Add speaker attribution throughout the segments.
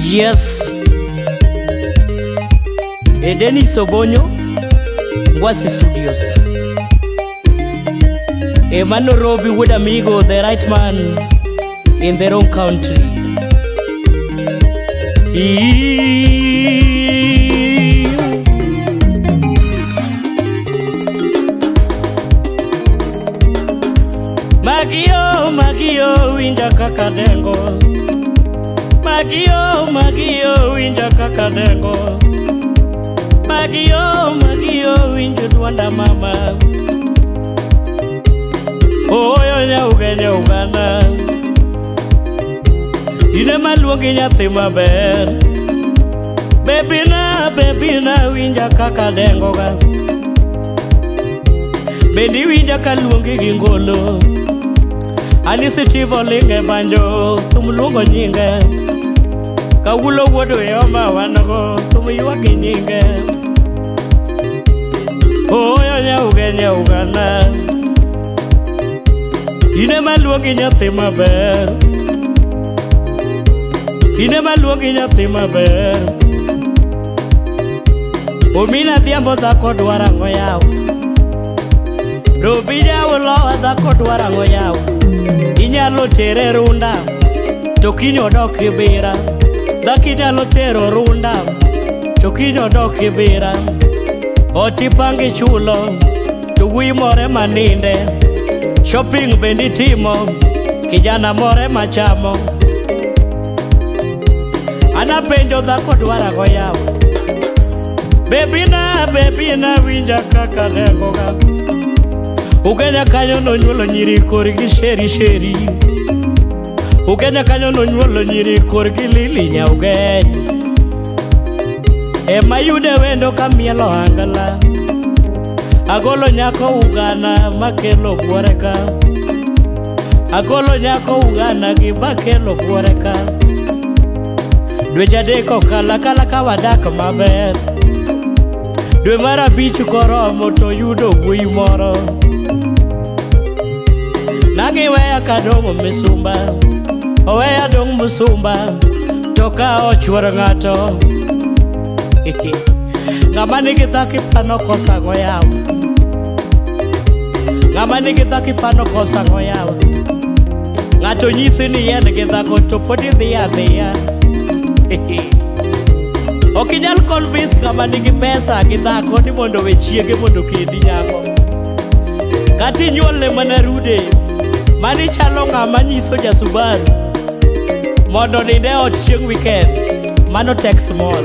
Speaker 1: Yes. Dennis Obonyo, Ngwasi Studios. Emmanuel Robi with Amigo, the right man in their own country. Magio, Magio, winja kakadengo. Magio, Magio, winja kakadengo. Magio, Magio, winja duanda mama. Oyo nyauge nyaugana. Ine maluongi nyathi maber. Baby na winja kakadengo ga. Bendi winja kaluongi gi ngolo. Anisi tivo linge banjo, tumluongo nyinge. Kawulo wuodo yoma wanogo, tumywagi nyinge. Oyo nyauge nyaugana. Ine maluongi nyathi maber. Ine maluongi nyathi maber. Omina dhiambo dhako dwaro ang'o yaw. Robi jawo lowa dhako dwaro ang'o yaw. Inyalo tere runda to kiny odok ibira. Dhako inyalo tero runda to kiny odok ibira. Ot ipangi chulo to wuoyi more maninde. Shopping bende itimo kijana more machamo. Anapenjo dhako dwaro ang'o yaw. Baby na winja kaka dengo ga. Ugenya kanyo nonyuolo nyiri korgi sheri sheri. Ugenya kanyo nonyuolo nyiri korgi lili nyaugeny. Ema yude wendo kamielo angala. Agolo nyako ugana makelo buore ka. Agolo nyako ugana gi makelo buore ka. Dweche adek okalo akala ka wadak maber. Dwe mar abich koromo to yudo wuoyi moro. Nagiweya kadong' misumba, oweya dong' musumba, to ka ochuoro ng'ato. Ng'ama nigi dhako ipano koso ang'o yawa? Ng'ama nigi dhako ipano koso ang'o yawa? Ng'ato nyisi ni en gi dhako to pod idhi adhiya. Ok inyal convince ng'ama nigi pesa gi dhako ni mondo owe chiege mondo okendi nyako. Kata inyuolne mana rude, mani chalo ng'ama nyiso ja Subaru mondo onind e ot chieng' weekend, mano tek small.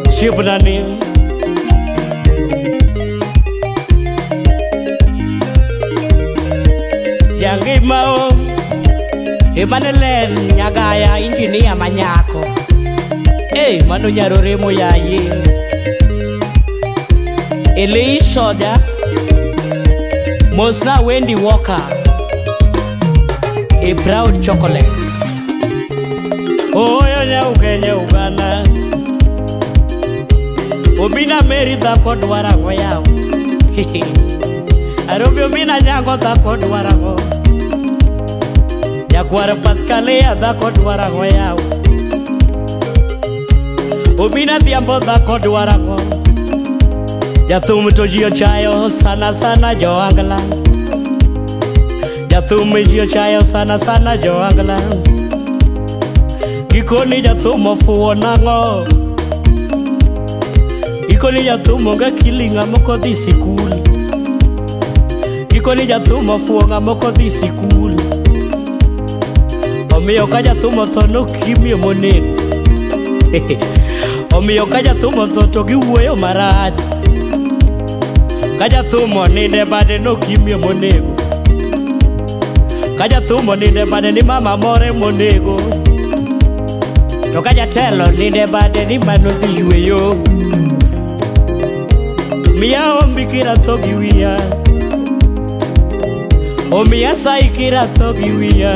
Speaker 1: Osiepnani jangima o emane len nyagaya injinia manyako. Ei, mano nyarore moyaye. Elei Soda Mosna Wendy Walker, a proud chocolate. Oyo nyauge nyaugana. Omina Mary dhako dwaro ang'o yaw. Arobi omina nyango dhako dwaro ang'o. Nyakwar Pascalia dhako dwaro ang'o yaw. Omina dhiambo dhako dwaro ang'o. Jathum to ji ochayo sana sana jo Angla. Jathum ji ochayo sana sana jo Angla. Gikoni jathum ofuwo nang'o. Gikoni jathum onge akili ng'ama ok odhi sikul. Gikoni jathum ofuwo ng'ama ok odhi sikul. Omiyo ka jathum otho nokimie monego. Omiyo ka jathum otho to giwuoyo marach. Ka jathum oninde bade nokimie monego. Ka jathum oninde bade ni mama more monego. To ka jatelo ninde bade ni mano dhi yweyo. Miya ombi kira tho gi wiya. Omiya sai kira tho gi wiya.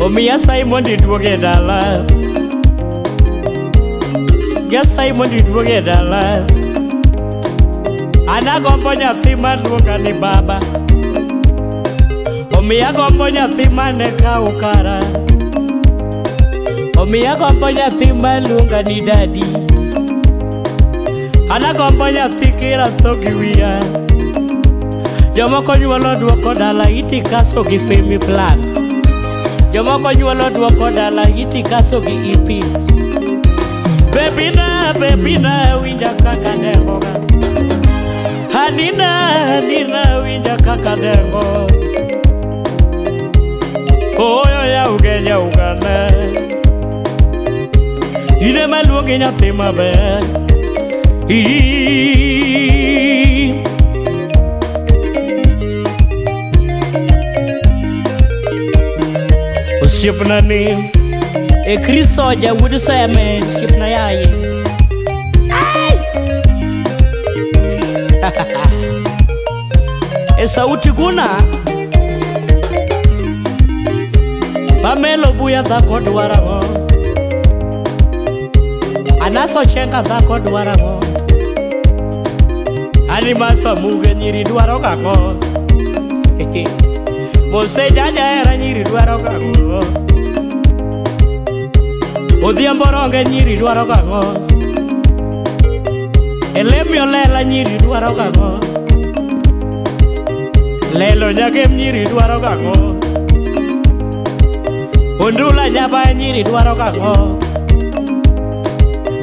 Speaker 1: Omiya sai mondo iduog e dala. Nyasaye mondo iduog e dala. Anagombo nyathi maluonga ni baba. Omiya gombo nyathi mane kawo kara. Omiya gombo nyathi maluonga ni dadi. Anagombo nyathi kira tho gi wiya. Jomoko nyuolo duoko dala itikaso gi Femi Plan. Jomoko nyuolo duoko dala itikaso gi Ipis. Bebina, bebina winja kaka dengoga. Hanina, hanina winja kaka dengo. Oyo ya ugenya ugana. Ine maluongi nyathi maber. Osiepna ni e Kristo jawuod Seme, osiepna yaye. E sauti guna Pamelo buya dhako dwarang'o. Anaso chenga dhako dwarang'o. Ani Martha Muge nyiri dwaro gang'o. Mose jaja era nyiri dwaro gang'o. Odhiambo Ronge nyiri dwaro gang'o. Elemi Olela nyiri dwaro gang'o. Lelo Nyagem nyiri dwaro gang'o. Ondula Nyaba nyiri dwaro gang'o.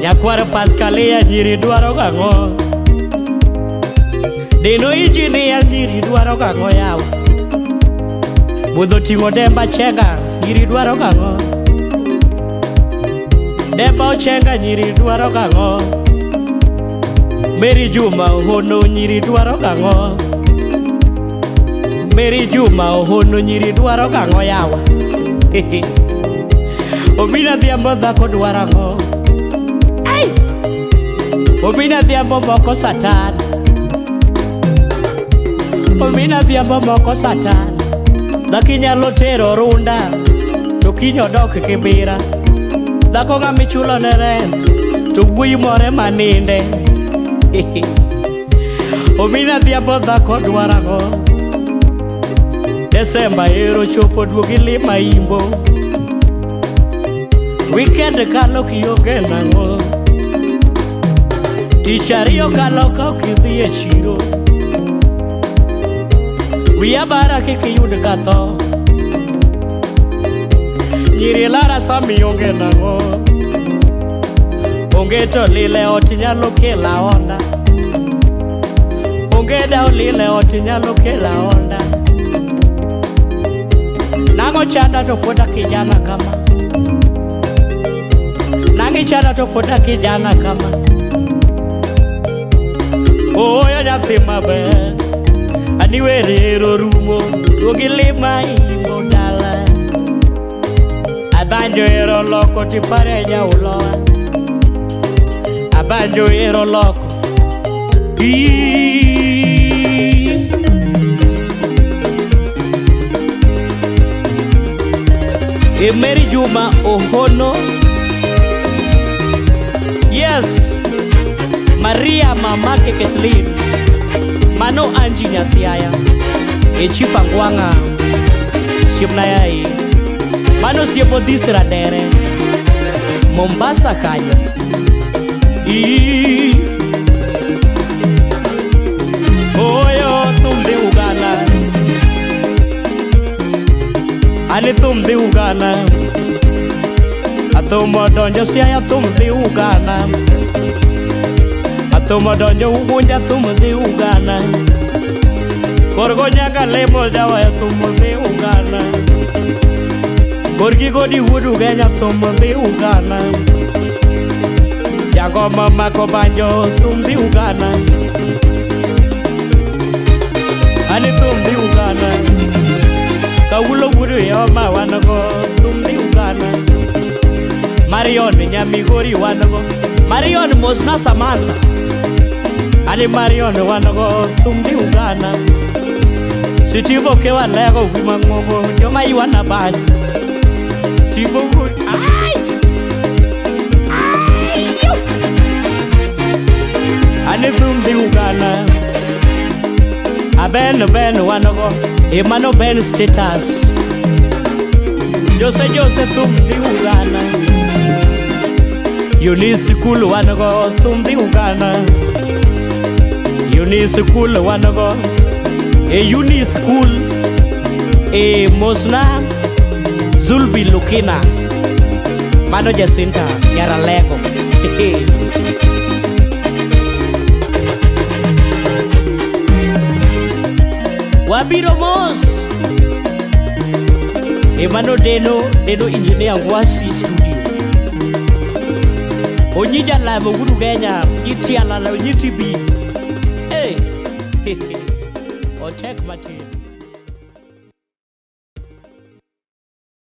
Speaker 1: Nyakwar Pascalia nyiri dwaro gang'o. Dino Injinia nyiri dwaro gang'o yawa. Budho ting'o Demba Chenga nyiri dwaro gang'o. Demba Ochenga nyiri dwaro gang'o. Mary Juma Ohono nyiri dwaro gang'o. Mary Juma Ohono nyiri dwaro gang'o yawa. Omina Dhiambo dhako dwaro ang'o. Omina Dhiambo moko satan. Omina Dhiambo moko satan. Dhako inyalo tero runda to kiny odok Kibira. Dhako ng'ama ichulo ne rent to wuoyi more maninde. Omina Dhiambo dhako dwaro ang'o. Desemba ero chopo duogi lima imbo. Weekend kalo kionge nang'o. Tich ariyo kalo ka ok idhi e chiro. Wiya bara kik iyud ka tho. Nyiri lara sami onge nang'o. Onge to lile ot nyalo kelo aonda. Onge dawo lile ot nyalo kelo aonda. Nang'o chanda to pod akijana kama. Nang'i chanda to pod akijana kama. Oyo nyathi maber. Ani were ero rumo. Duogi lima imbo dala. Abanjo ero loko tipare jauloa. Abanjo ero loko. E Mary Juma Ohono. Yes, Maria mamake Kathleen. Mano Anji Nyasiaya. E Chifa Ngwanga. Siepna yai. Mano siepo dhisra dere. Mombasa kanyo. Oyo thum dhi Uganda. Ani thum dhi Uganda. Athum odonjo Siaya thum dhi Uganda. Athum odonjo Ugunja thum dhi Uganda. Korgo nyaka lemo jawa thum dhi Uganda. Korgi godi wuod Ugenya thum dhi Uganda. Jagoma mako banjo thum dhi Uganda. Ani thum dhi Uganda. Kawulo wuod Uyoma wan go thum dhi Uganda. Marion Nyamigori wan go. Marion mosna Samantha. Ani Marion wan go thum dhi Uganda. Sitivo kewa lego wi mang'ongo joma ywana banjo. Sivo ai. Ani thum dhi Uganda. Aben Ben wanogo Emano Ben status Jose Jose thum dhi Uganda Eunice School wanogo thum dhi Uganda Eunice School wanogo E Eunice School E Mosna Zulbi Lukina Mano Jacinta Nyaralego. Wabiro mos Emano Deno Deno engineer Ngwasi studio Onyi jalamo gudu Kenya nyiti alala onyi TB. Hey. Otek matin.